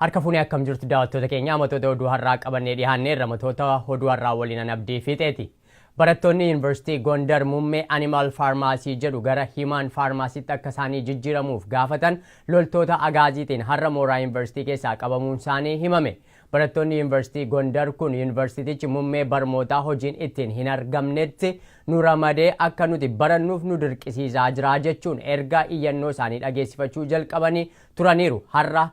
Harka fuunee akkam jirtu daawwattoota keenya, matoota oduu har'aa qabannee dhiyaanneerra. Matoota oduu har'aa waliin an Abdii Fiixeeti. Barattoonni Yuunivarsiitii Gondar muummee Animal Pharmacy jedhu gara Human Pharmacytti akka isaanii jijjiiramuuf gaafatan loltoota Agaaziitiin har'a mooraa yuunivarsiitii keessaa qabamuun isaanii himame. Barattoonni Yuunivarsiitii Gondar kun yuunivarsiitichi muummee barmootaa hojiin ittiin hin argamnetti nu ramadee akka nuti barannuuf nu dirqisiisaa jira jechuun erga iyyannoo isaanii dhageessifachuu jalqabanii turaniiru. Har'a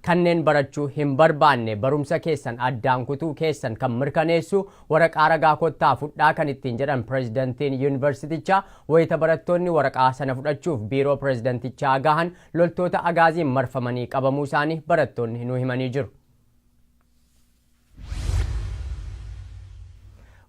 kanneen barachuu hin barbaanne barumsa keessan addaan kutuu keessan kan mirkaneessu waraqaa ragaa kottaa fudhaa kan ittiin jedhan pirezidantiin yuunivarsiitichaa wayita barattoonni waraqaa sana fudhachuuf biiroo pirezidantichaa gahan loltoota Agaaziin marfamanii qabamuu isaanii barattoonni nu himanii jiru.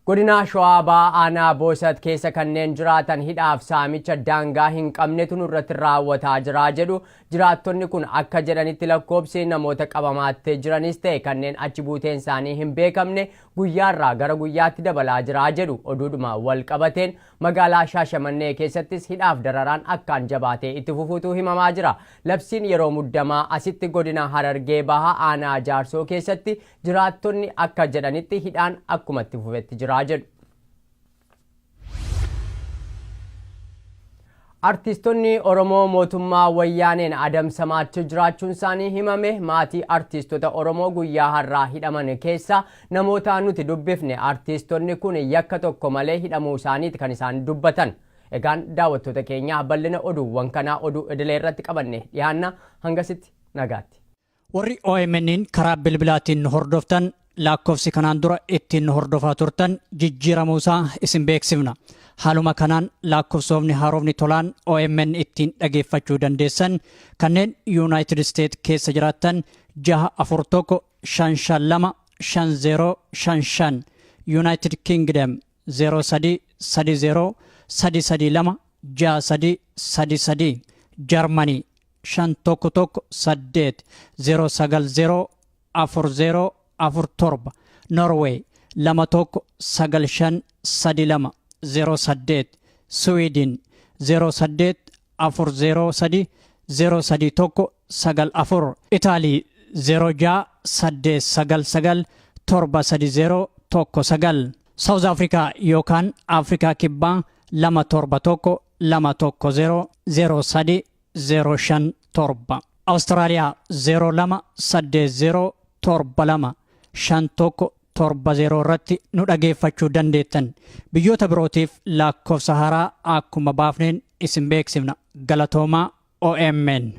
Godina Shawaa Bahaa Aanaa Boosat keessa kanneen jiraatan hidhaaf saamicha daangaa hin qabnetu nurratti raawwataa jira jedhu. Jiraattonni kun akka jedhanitti lakkoobsi namoota qabamaattee jiranis ta'e kanneen achi buuteen isaanii hin beekamne guyyaarraa gara guyyaatti dabalaa jira jedhu. Oduudhuma wal qabateen magaalaa Shaashamannee keessattis hidhaaf dararaan akkaan jabaatee itti fufuutu himamaa jira. Labsiin yeroo muddamaa asitti godina Harargee Bahaa Aanaa Jaarsoo keessatti jiraattonni akka jedhanitti hidhaan akkuma itti fufetti jira jedhu. Artiistonni Oromoo mootummaa Wayyaaneen adamsamaatti jiraachuun isaanii himame. Maatii artiistota Oromoo guyyaa har'aa hidhaman keessaa namoota nuti dubbifne artiistonni kun yakka tokko malee hidhamuu isaaniiti kan isaan dubbatan. Egaan daawwattoota keenyaa, bal'ina oduuwwan kanaa oduu idilee irratti qabanne dhiyaanna, hangasitti nagaatti. Warri OMN'n karaa bilbilaatiin nu hordoftan, lakkoofsi kanaan dura ittiin nu hordofaa turtan jijjiiramuusaa isin beeksifna. Haaluma kanaan lakkoofsoofni haarofni tolaan OMN ittiin dhageeffachuu dandeessan, kanneen United States keessa jiraattan 641 552 5055, United Kingdom 03 30 332 63 33, Germany 5 1 1 8 0 9 0 4 0 4 7, Norway 2 1 9 5 3 2 0 8, Sweden 0 8 4 0 3 0 3 1 9 4, Italy 0 6 8 9 9 7 3 0 1 9, South Africa yookaan Afrikaa Kibbaa 2 7 1 2 1 0 0 3 0 5 7, Awustiraaliyaa 0 2 8 0 7 2 5 1 7 0 irratti nu dhageeffachuu dandeettan. Biyyoota birootiif lakkoofsa haaraa akkuma baafneen isin beeksifna. Galatoomaa, OMN.